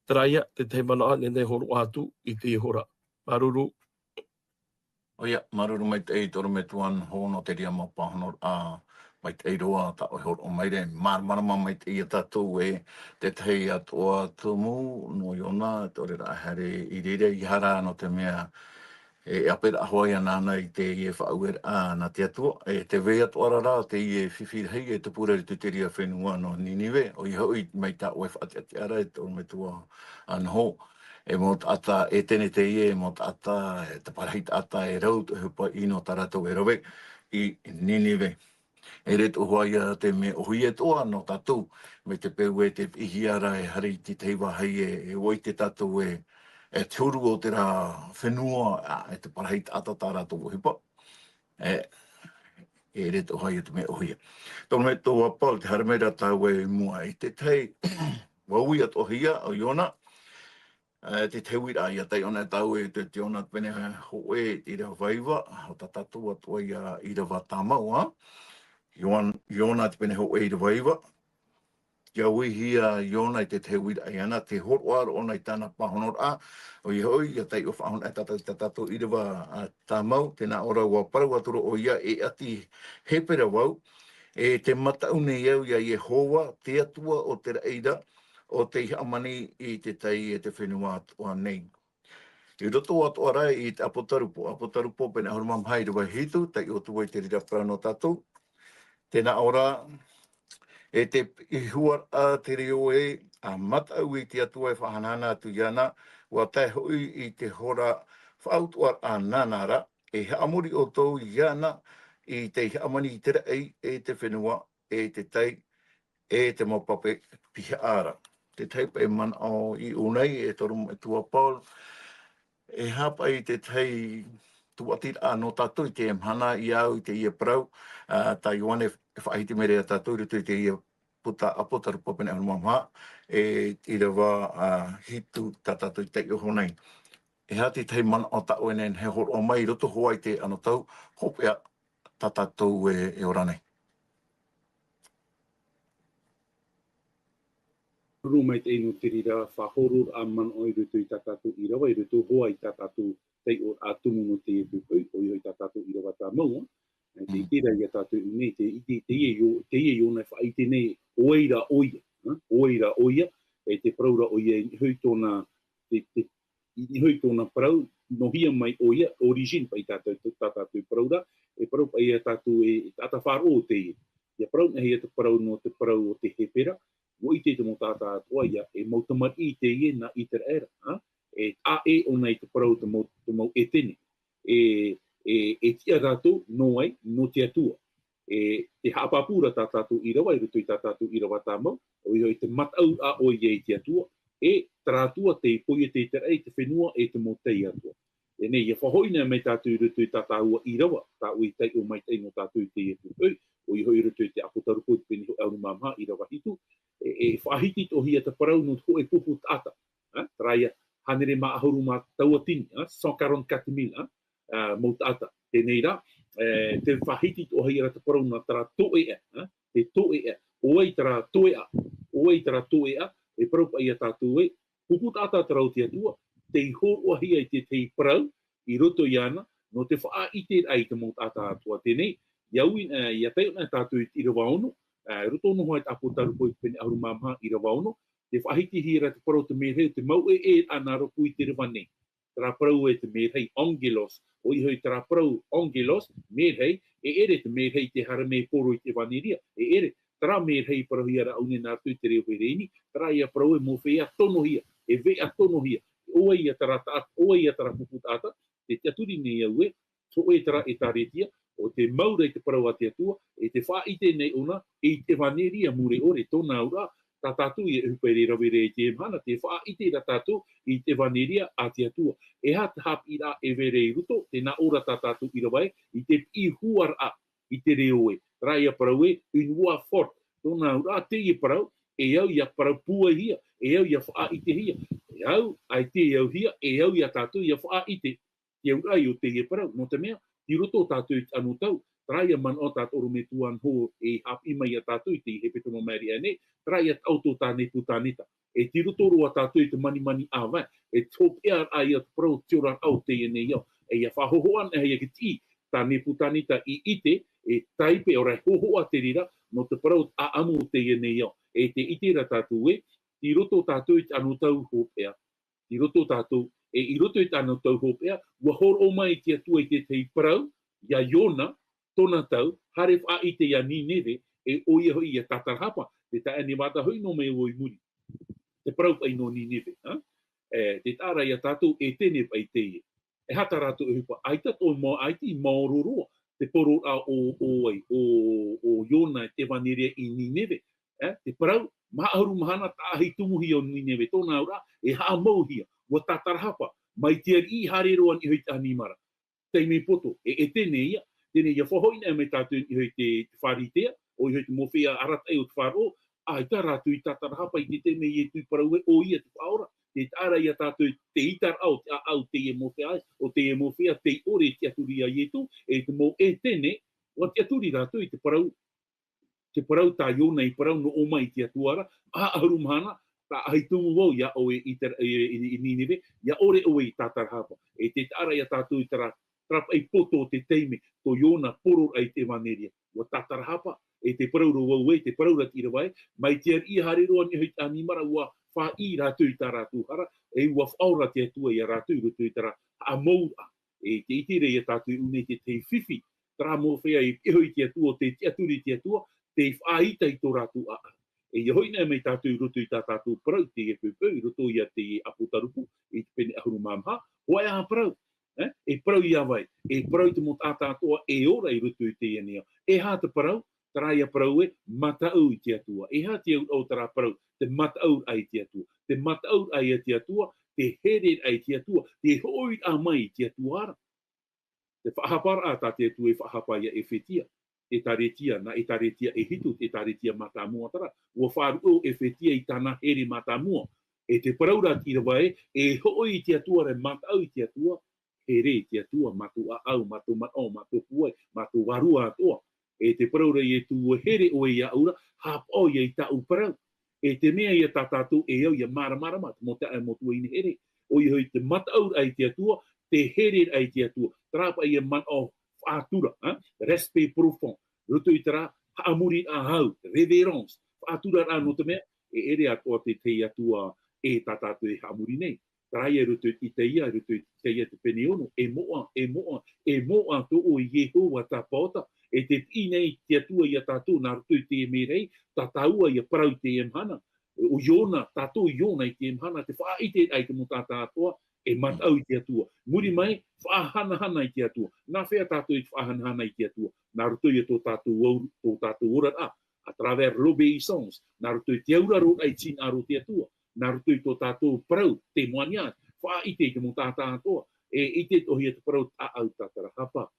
Terā ia te tahi manaʻo e nehenehe e hōroʻa atu i teie hora. Māuruuru. ʻOia, māuruuru maitaʻi i te ʻorometua Noho nō te reira mau pāhonoraʻa maitaʻi roa tā ʻoe i hōroʻa mai ra. Māramarama maitaʻi ia tātou ē, te tahi atoʻa tumu nō Iona, te ʻoreraʻa haere i reira, ʻeiaha rā nō te mea e, e ʻāpeʻeraʻa hoʻi ia nāna i teie faʻaueraʻa nā te Atua, e tē vai atoʻa ra rā teie fifi rahi e tupu ra i roto i te reira fenua nō Ninive, ʻoia hoʻi mai tā ʻoe faʻaʻiteʻiteraʻa e te ʻorometua Noho, e mau taʻata ʻētene teie, e mau taʻata, e te parahi taʻata e rau te ʻohipa ʻino tā rātou e rave i Ninive. E ʻere atoʻa hoʻi ia te mea ʻōhie atoʻa nō tātou, mai te peu ē tē piʻihia ra e haere i te tahi vāhi e, e ʻua ʻite tātou ē, e te huru o terā fenua, ā, e te parahi taʻata tā rātou ʻohipa. E, e ʻere atoʻa hoʻi ia te mea ʻōhie. Tō me tō Paul, tē haere mai ra tāua i mua i te tahi, ʻua ui atoʻahia ʻo Iona, e, te tahi uiraʻa ʻia taiʻo anaʻe tāua i te, te Iona te pene hōʻē ʻīrava iva, ʻo tā tātou atoʻa ia ʻīrava tāmau, ā. Ioan-, Iona te pene hōʻē ʻīrava iva. ʻIa uihia Iona i te tahi uiraʻa iāna, tē hōroʻa ra ʻōna i tāna pāhonoraʻa, ʻoia hoʻi, ʻia taiʻo faʻahou anaʻe tātou i tā tātou ʻīrava, ā, tāmau, tē nā ʻō ra, ʻua parau atu ra ʻoia, e ʻati Hepera vau, e tē mataʻu nei au iā Iehova, te Atua o te raʻi ra, ʻo tei hāmani i te tai e te fenua atoʻa nei. I roto atoʻa ra i te ʻApotarupo, ʻApotarupo pene ʻahuru mā maha ʻīrava hitu, taiʻo atu ai te reira parau nō tātou. Tē nā ʻō ra, e te piʻihia ra te reo ē, ʻa mataʻu i te Atua e faʻahanahana atu iāna, ʻua tae hoʻi i te hora faʻautuʻaraʻa nāna ra, e haʻamori ʻoutou iāna i tei hāmani i te raʻi, e te fenua, e te tai, e te mau pape pihaʻa ra. Te tahi paʻi manaʻo i ʻō nei, e te ʻorometua Paul, e aha paʻi te tahi tūʻatiraʻa nō tātou i teie mahana, iā au i teie parau, ā, tā Ioane e faʻahiti mai ra ia tātou i roto i teie puta ʻApotarupo pene ʻahuru mā maha, e ʻīrava, ā, hitu tā tātou i taiʻo iho nei. E aha te tahi manaʻo tā ʻoe e nehenehe e hōroʻa mai i roto hoʻi i te anotau hopeʻa tā tātou e, e ora nei. Māuruuru maitaʻi nō te reira faʻahororaʻa manaʻo i roto i tā tātou ʻīrava, i roto hoʻi i tā tātou taiʻoraʻa tumu nō teie poʻipoʻi, ʻoia hoʻi tā tātou ʻīrava tāmau, ā. E te Mm. ʻite ra ia tātou i ʻō nei, te ʻite, teie Io-, teie Iona e faʻaʻite nei, ʻo vai ra ʻoia, ā? ʻO vai ra ʻoia, e tē parau ra ʻoia i niʻa hoʻi i tōna, te, te, i niʻa hoʻi i tōna parau, nō hea mai ʻoia, origine paʻi tā tātou, tā tātou parau ra, e parau paʻi ia tātou e, e taʻata faʻaroʻo teie. ʻIa parau anaʻe ia te parau nō te parau o te Hepera, ʻua ʻite te mau taʻata atoʻa ia, e mau tamariʻi teie nā ʻĪteraʻera, ā? E taʻa ʻē ʻōna i te parau te mau, te mau ʻētene. E, e, e tiʻa rātou, nō vai, nō te Atua. E, tē haʻapāpū ra tā tātou ʻīrava, i roto i tā tātou ʻīrava tāmau, ʻoia hoʻi te mataʻu ʻoia i te Atua, e terā Atua tei poiete i te raʻi, te fenua, e te mau tai atoʻa. Teie nei, ʻia faʻahoʻi anaʻe mai tātou i roto i tā tāua ʻīrava, tā ʻoe i taiʻo maitaʻi nō tātou i teie poʻipoʻi, ʻoia hoʻi i roto i te ʻApotarupo i te pene hōʻē ʻahuru mā maha, ʻīrava hitu, e, e faʻahiti atoʻahia te parau nō te hōʻē pupu taʻata, ā, terā ia, hānere mā ʻahuru mā tauatini, ā, cent quarante-quatre mille, ā, ā, mau taʻata. Teie nei rā, e, tē faʻahiti atoʻahia ra te parau nā terā toeʻa, ā, te toeʻa, ʻo vai terā toeʻa, ʻo vai terā toeʻa, e parau paʻi ia tātou ē, pupu taʻata terā o te Atua, tei hōroʻahia i te tahi parau, i roto iāna, nō te faʻaʻiteraʻa i te mau taʻata atoʻa. Teie nei, ʻia ui, ā, ʻia taiʻo na tātou i te ʻīrava ono, ā, i roto noa i te ʻĀpōtarupo i te pene ʻahuru mā maha ʻīrava ono, tē faʻahitihia ra te parau o te mērahi, te mau ʻē, ʻē, ā, nā rōpū i te reva nei. Terā parau e te mērahi, angelos, ʻoia hoʻi terā parau angelos, mērahi, e ʻere te mērahi tē haere mai e Poro i te ʻevaneria, e ʻere, terā mērahi parauhia ra ʻaʻau nei nā roto i te reo Hereni, terā ïa parau e mōfeʻa tonohia, e veʻa tonohia, ʻo vai ïa terā taʻata, ʻo vai ïa terā pupu taʻata, tē tiʻaturi nei au ē, hōʻē terā ʻēkālesia, ʻo tē mau ra i te parau a te Atua, e tē faʻaʻite nei ʻōna, i te ʻevaneria mure ʻore, tōna auraʻa, tā tātou ïa e ʻohipa i rave ra i teie mahana, tē faʻaʻite ra tātou i te ʻevaneria a te Atua. E aha te haʻapiʻiraʻa e vai ra i roto, tē nā ʻō ra tā tātou ʻīrava ē, i te piʻi huaraʻa, i te reo ē. Terā ïa parau ē, une voix forte. Tōna auraʻa, teie parau, e au ʻia parau pūaihia, e au ʻia faʻaʻitehia, e au, ʻaita e au hia, e au ïa tātou ʻia faʻaʻite, te auraʻa o teie parau, nō te mea, tei roto tātou i te anotau, terā ïa manaʻo tā te ʻorometua Noa e haʻapiʻi mai ia tātou i te hepetoma maʻiri aʻe nei, terā ïa taʻoto tā Nepukaneta. E tei roto roa tātou i te manimani ʻāvae, e te hopeʻa ra ïa te parau o te oraraʻa o teie nei ao. E ʻia faʻahōhoʻa anaʻe ïa te tiʻi, tā Nepukaneta i ʻite, e taipe ʻo rā e hōhoʻa te reira, nō te parau ʻāʻamu o teie nei ao. E tē ʻite ra tātou ē, tei roto tātou i te anotau hopeʻa, i roto tātou, e i roto i te anotau hopeʻa, ʻua hōroʻa mai te Atua i te tahi parau, ia Iona, tōna tau, haere faʻaʻite ia Nineve, e ʻoia hoʻi ia Tatarahapa, tē taʻa ʻē nei vata hoʻi nō mai vau i muri. Te parau paʻi nō Nineve, ha? E, tē taʻa ra ia tātou Edene paʻi teie. E aha tā rātou ʻohipa, ʻaita tō mau, ʻaita i maoro roa, te poroʻraʻa o, o ai, o, o Iona, te ʻevaneria i Nineve, e, te parau, maha ʻahuru mahana, taʻahi tumuhia ʻo Nineve, tōna auraʻa, e haʻamauhia, ʻua Tatarahapa, mai te ariʻi haere roa anaʻe hoʻi i te ʻanimara. Taime poto, e, e teie nei ïa, teie nei ʻia faʻahoʻi anaʻe mai tātou anaʻe hoʻi i te, te Pharisea, ʻoia hoʻi te mōfeʻa arataʻi o te Pharaoh, ʻaita rātou i Tatarahapa i te taime Ietu i parau ē, ʻoia te Faʻaora, tē taʻa ra ia tātou te ʻiteraʻa o te ʻāʻau o teie mōfeʻa, o teie mōfeʻa tei ʻore i tiʻaturi ia Ietu, e te mau Edene, ʻua tiʻaturi rātou i te parau, te parau tā Iona i parau nō ʻō mai i te Atua ra, maha ʻahuru mahana, taʻahi tumu vau ia ʻoe i te, i, i, i Nineve, ia ʻore ʻoe i Tatarahapa. E tē taʻa ra ia tātou i terā, terā paʻi poto o te taime, tō Iona poroʻraʻa i te ʻevaneria. ʻUa Tatarahapa, e tē parau ra vau ē, tē parau ra te ʻīrava ē, mai te ariʻi haere roa anaʻe hoʻi i te ʻanimara ʻua faʻaʻī rātou i tā rātou hara, e ʻua faʻaora te Atua ia rātou i roto i terā haʻamauraʻa. E tē ʻite ra ia tātou i ʻō nei te tahi fifi, terā mōfeʻa i piʻi i te Atua, tē tiʻaturi i te Atua, tē faʻaʻite i tō rātou ʻāʻau. E ʻia hoʻi anaʻe mai tātou i roto i tā tātou parau, teie poʻipoʻi, i roto ia i te ʻĀpōtarupo, i te pene ʻahuru mā maha, hōʻē ā parau, e, e parau ia vai, e parau i te mau taʻata atoʻa, e ora i roto i teie nei ao. E aha te parau, terā ia parau ē, mataʻu i te Atua. E aha te auraʻa o terā parau, te mataʻuraʻa i te Atua. Te mataʻuraʻa i te Atua, te hereraʻa i te Atua, te hoʻiraʻa mai i te Atua ra. Te faʻahaparaʻa tā te Atua e faʻahapa ia Efetia. ʻĒtāretia, nā ʻĒtāretia e hitu, te ʻĒtāretia mātāmua terā. ʻUa faʻaruʻe ʻo Efetia i tāna here mātāmua. E tē parau ra te ʻīrava ē, e hoʻi i te Atua ra, mataʻu i te Atua, here i te Atua, mā tō ʻāʻau, mā tō manaʻo, mā tō pūai, mā tō vārua atoʻa. E tē parau ra Ietu, ʻua here ʻoe iāʻu ra, haʻapaʻo ia i tāʻu parau. E te mea ia tā tātou e au ʻia māramarama, te mau taeaʻe, mau tuahine here. ʻOia hoʻi te mataʻuraʻa i te Atua, te hereraʻa i te Atua. Terā paʻi ia manaʻo faʻatura, ha? Respect profond. Roto i terā haʻamoriraʻa hau, révérence. Faʻaturaraʻa nō te mea, e ʻere atoʻa te tahi Atua e tā tātou e haʻamori nei. Terā ia i roto i te Itaia, i roto i te Itaia te pene ono, e moʻa, e moʻa, e moʻa tō ʻoe Iehova tapaota, e tē piʻi nei te Atua ia tātou nā roto i te mērahi, tā tāua ia parau i teie mahana, ʻo Iona, tātou Iona i teie mahana, te faʻaʻiteraʻa i te mau taʻata atoʻa, e mataʻu i te Atua. Muri mai, faʻahanahana i te Atua. Nā hea tātou i te faʻahanahana i te Atua? Nā roto ia tō tātou au-, tō tātou oraraʻa, à travers l'obéissance, nā roto i te auraroraʻa i te hinaʻaro o te Atua, nā roto i tō tātou parau, témoignage, faʻaʻite i te mau taʻata atoʻa, e ʻite atoʻahia te parau ʻāʻau Tatarahapa,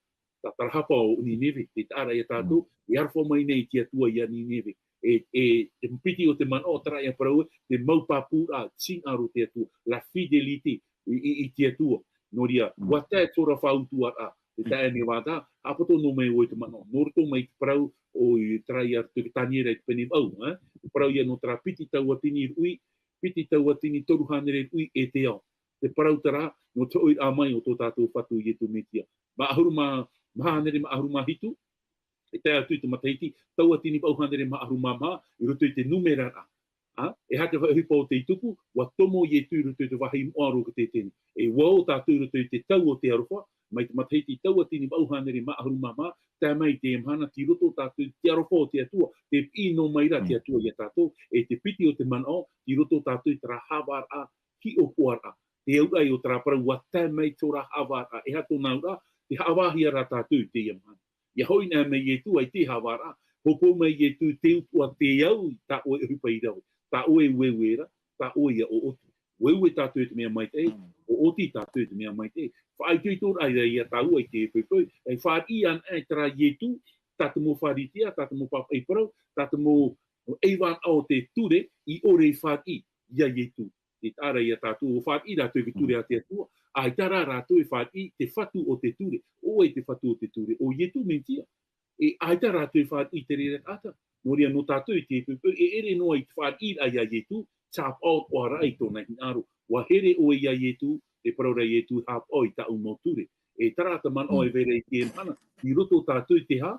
Tatarahapa o Nineve, tē taʻa ra ia tātou, e aroha mai nei te Atua ia Nineve, e, e, te piti o te manaʻo, terā ia parau, te mau pāpūraʻa, te hinaʻaro o te Atua, la fidélité, i, i, i te Atua. Nō reira, ʻua tae terā faʻautuʻaraʻa, tē tae nei vau, haʻapoto noa mai vau i te manaʻo. Nō roto mai te parau o i terā ia roto i te Taniera i te pene vaʻu, e? Te parau ia nō terā piti tauatini ruʻi, piti tauatini toru hānere ruʻi e te ao. Te parau terā, nō te hoʻiraʻa mai o tō tātou Fatu Ietu Metia. Mā ʻahuru mā, mā hānere mā ʻahuru mā hitu, E tae atu i te matahiti, tautini vaʻu hānere mā ʻahuru mā maha, i roto i te Numera ra. ʻA, e aha te faʻaʻohipa o tei tupu, ʻua tomo Ietu i roto i te vāhi moʻa roa o te Etene. E ʻua ō tātou i roto i te tau o te aroha, mai te matahiti tautini vaʻu hānere mā ʻahuru mā maha, tae mai i teie mahana, tei roto tātou i te aroha o te Atua, tē piʻi noa mai ra te Atua ia tātou, e te piti o te manaʻo, tei roto tātou i terā haʻavāraʻa, hiʻopoʻaraʻa. Te auraʻa o terā parau, ʻua tae mai terā haʻavāraʻa, e aha tōna auraʻa, tē haʻavāhia ra tātou i teie mahana. ʻIa hoʻi na mai Ietu ai te haʻavāraʻa, hōpoi mai Ietu, te Atua, tē au i tā ʻoe ʻohipa i rave, tā ʻoe ueue ra, tā ʻoe ia ʻoʻoti. Ueue tātou i te mea maitaʻi, ʻoʻoti tātou i te mea maitaʻi. Faʻaitoitoraʻa ia tāua i te poipoi, e fāriʻi ana e terā Ietu, tā te mau Pharisea, tā te mau pāpaʻi parau, tā te mau ʻaivānaʻa o te ture, i ʻore i fāriʻi ia Ietu. Tē taʻa ra ia tātou, ʻua fāriʻi rātou i te ture a te Atua, ʻaita rā rātou e fāriʻi te fatu o te ture, ʻo vai te fatu o te ture, ʻo Ietu Metia. E ʻaita rātou e fāriʻi te reira taʻata. Nō reira nō tātou i te poipoi, e ʻere noa i te fāriʻiraʻa ia Ietu, tāpaʻo atoʻa ra i tōna hinaʻaro. ʻUa here ʻoe ia Ietu, te parau ra Ietu, tāpaʻo i tāʻu mau ture. E terā te manaʻo e vai ra i teie mahana, tei roto tātou i te hā,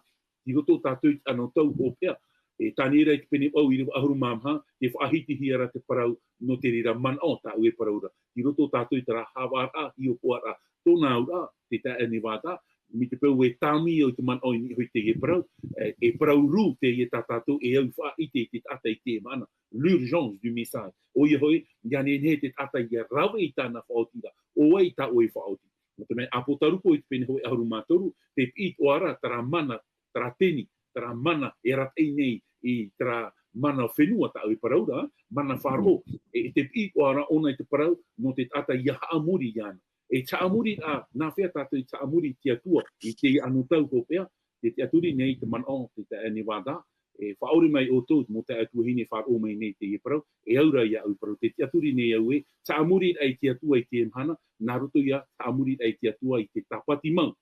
tei roto tātou i te anotau hopeʻa. E tāne ra i te pene vaʻu ʻīrava ʻahuru mā maha, tē faʻahitihia ra te parau nō te reira manaʻo tā ʻoe parau ra. Tei roto tātou i terā haʻavāraʻa, hiʻopoʻaraʻa, tōna auraʻa, te taeaʻe Nevada, mai te peu e tāmau i te manaʻo i niʻa i teie parau, e, e parau rū teie tā tātou e au i faʻaʻite i te taʻata i teie mahana. L'urgence du message. ʻOia hoʻi, ʻia nehenehe te taʻata ʻia rave i tāna faʻaotiraʻa, ʻo vai tā ʻoe faʻaoti. Nō te mea, ʻāpōtarupo i te pene hōʻē ʻahuru mā toru, tē piʻi atoʻa ra terā mana, terā teni, terā mana e arataʻi nei i terā mana fenua tā ʻoe parau ra, mana Fāroʻo. E, e tē piʻi atoʻa ra ʻōna i te parau, nō te taʻata ʻia haʻamori iāna. E te haʻamori ra, nā hea tātou i te haʻamori i te Atua, i te anotau hopeʻa, te tiʻaturi nei te manaʻo, te taeaʻe Nevada, e faʻaʻore mai ʻoutou, mau taeaʻe tuahine e faʻaroʻo mai nei teie parau, e au ra ia ʻoe parau, te tiʻaturi nei au ē, haʻamori ra i te Atua i teie mahana, nā roto ia, haʻamori ra i te Atua i te tāpati mau.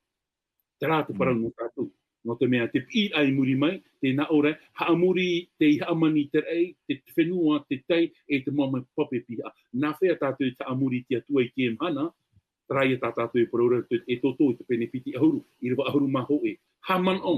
Terā te parau nō tātou. Nō te mea, tē piʻi ra i muri mai, tē nā ʻō ra, haʻamori tei hāmani te raʻi, te fenua, te tai, e te mau mea pape piha. Nā hea tātou i te haʻamori i te Atua i teie mahana, terā ia tā tātou e parau ra, te Exodo i te pene piti ʻahuru, ʻīrava ʻahuru mā hōʻē. Haʻamanaʻo,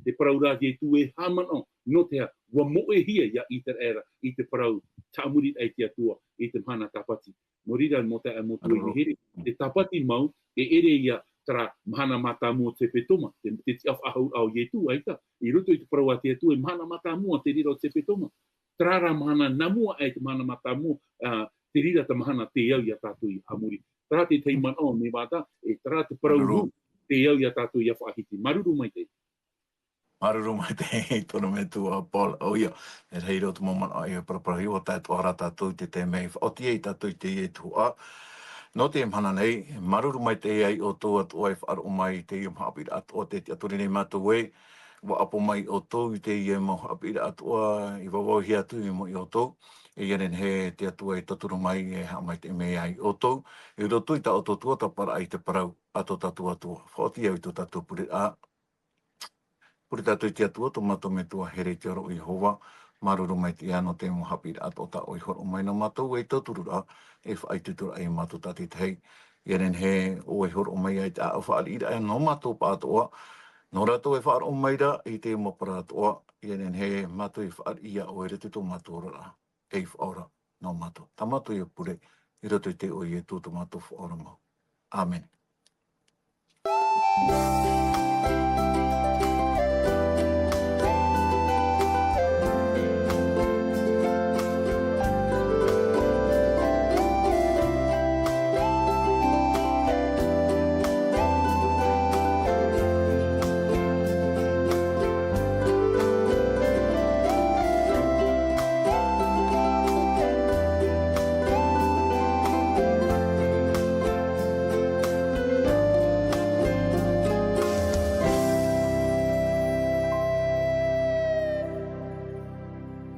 te parau ra Ietu ē, haʻamanaʻo, nō te aha, ʻua moʻehia ia ʻĪteraʻera i te parau, haʻamori ra i te Atua, i te mahana tāpati. Nō reira, mau taeaʻe, mau tuahine here, te tāpati mau, e ʻere ia terā mahana mātāmua o te hepetoma, te, te tiʻafaʻahouraʻa o Ietu, ʻaita, i roto i te parau a te Atua, e mahana mātāmua te reira o te hepetoma. Terā rā mahana nā mua aʻe te mahana mātāmua, ā, te reira te mahana tē au ia tātou ʻia haʻamori. Terā te tahi manaʻo, Nevada, e terā te parau rū, tē au ia tātou ʻia faʻahiti. Māuruuru maitaʻi. Māuruuru maitaʻi i tōna metua Paul. ʻOia, e rahi roa te mau manaʻo e paraparahi, ʻua tae atoʻa ra tātou i te taime i faʻaoti ai tātou i teie tuhaʻa. Nō te mahana nei, māuruuru maitaʻi ia ʻoutou atoʻa e faʻaroʻo mai i teie mau haʻapiʻiraʻa atoʻa, tē tiʻaturi nei mātou ē, ʻua ʻapo mai ʻoutou i teie mau haʻapiʻiraʻa atoʻa i vauvauhia atu i mua ia ʻoutou. E ia nehenehe te Atua e tauturu mai e haʻamaitaʻi mai ia ʻoutou, i roto i tā ʻoutou tuatāpaparaʻa i te parau a tō tātou Atua. Faʻaoti au i tō tātou pureraʻa. Pure tātou i te Atua, tō mātou Metua here i te ora, ʻo Iehova, māuruuru maitaʻi nō te mau haʻapiʻiraʻa atoʻa tā ʻoe i hōroʻa mai nā mātou, e tauturu ra, e faʻaitoitoraʻa ia mātou tātaʻitahi. Ia nehenehe, ʻoe e hōroʻa mai ai te ʻāʻau fāriʻiraʻa nō mātou pāʻatoʻa, nō rātou e faʻaroʻo mai ra i te mau parau atoʻa, ia nehenehe mātou e fāriʻi ia ʻoe i roto i tō mātou oraraʻa. E faʻaora nō mātou. Tā mātou ia pure, i roto i te iʻoa o Ietu tō mātou Faʻaora mau. ʻĀmene.